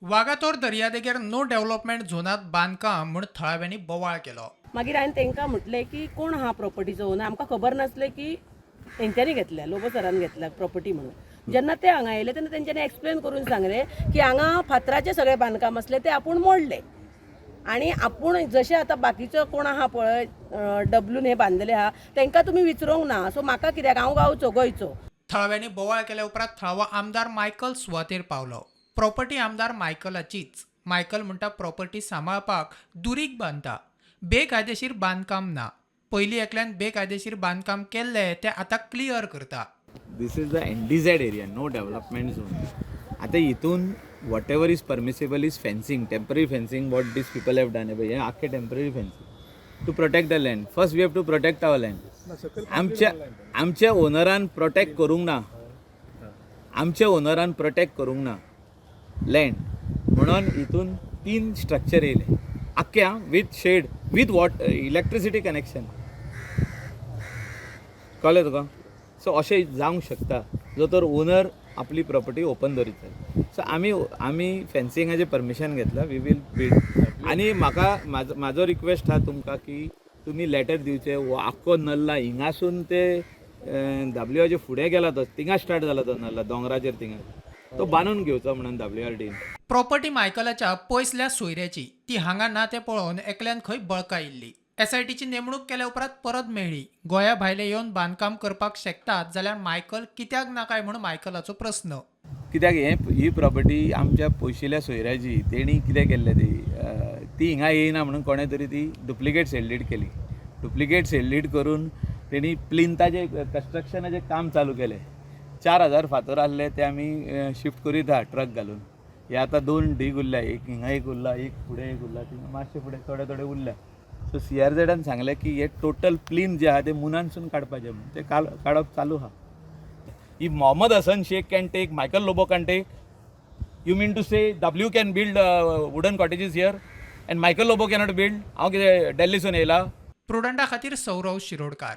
वागातोर दर्यादेगेर no development झोनात बांदकाम म्हूण थळाव्यांनी बोवाळ केलो. मागीर हांवें तांकां म्हटलें की कोण आहा प्रॉपर्टीचो ओनर. आमकां खबर नासलें की तेंच्यांनी घेतल्या, लोबो सरान घेतल्या प्रॉपर्टी म्हणून. जेन्ना ते हांगा येयले तेन्ना तेंच्यांनी एक्सप्लेन करून सांगलें की हांगा फातराचें सगळें बांदकाम आसलें, तें आपूण मोडलें आनी आपूण जशें आतां बाकीचो कोण आहा पळय डबलून हे बांदलेले आहा, तांकां तुमी विचारूंक ना. सो म्हाका कित्याक, हांव गांवचो, गोंयचो. थळाव्यांनी बोवाळ केल्या उपरांत थळावो आमदार मायकल सुवातेर पावलो. प्रॉपर्टी आमदार मायकलाचीच. मायकल म्हणटा, प्रॉपर्टी सांबाळपाक दुरीग बांदता, बेकायदेशीर बांदकाम ना. पयलीं एकल्यान बेकायदेशीर बांदकाम केल्लें तें आतां क्लियर करता. This is the NDZ area, no development zone. आतां हितून whatever is permissible is fencing, temporary fencing, what these people have done. हें आख्खें temporary fencing to protect the land. First we have to protect our land. आमच्या ओनरान protect करूंक ना, आमच्या ओनरान protect करूंक ना लँड, म्हणून हितून तीन स्ट्रक्चर येयले आख्खे आं, with shed, with what electricity connection. कळ्ळें तुका? सो अशें जावंक शकता जो तर ओनर आपली प्रॉपर्टी ओपन दवरीत जाल्यार. सो आमी फेन्सिंगाचें परमिशन घेतलां, we will build. आनी म्हाका म्हाजो रिक्वेस्ट आहा तुमकां की तुमी लेटर दिवचें. हो आख्खो नल्ला हिंगासून ते दाबलिवाचे फुडें गेला, तो थिंगा स्टार्ट जाला, तो नल्ला दोंगराचेर थिंगा तो बांदून घेवचो म्हणून डब्ल्यूआरडीन. प्रॉपर्टी मायकलाच्या पयसल्या सोयऱ्याची. ती हांगा ना तें पळोवन एकल्यान खंय बळकायिल्ली. एसआयटीची नेमणूक केल्या उपरांत परत मेळ्ळी. गोंया भायले येवन बांदकाम करपाक शकतात जाल्यार मायकल कित्याक ना काय म्हूण मायकलाचो प्रस्न. कित्याक हें ही प्रॉपर्टी आमच्या पयशिल्ल्या सोयऱ्याची. तेणी कितें केल्लें, ती ती हिंगा येयना म्हणून कोणें तरी ती डुप्लिकेट सेल डीड केली. डुप्लिकेट सेल डीड करून तेणी प्लिंताचें कन्स्ट्रक्शनाचें काम चालू केलें. 4000 फातर आहले, ते आमी शिफ्ट करीत आहा ट्रक घालून. हे आतां दोन ढीग उरल्या, एक हिंगा एक उरला, एक फुडें एक उरला, थिंगा मातशें फुडें थोडे थोडे उरल्या. सो सीआरझेडान सांगलें की हे टोटल प्लिंत जे आहा ते मुनानसून काडपाचें म्हणून, ते काडप चालू आहा. If Mohammed Hassan Sheikh can take, Michael Lobo can take, you mean to say W can build wooden cottages here and Michael Lobo cannot build? हांव कितें दिल्लीसून येयला? प्रुडंटा खातीर सौरव शिरोडकार.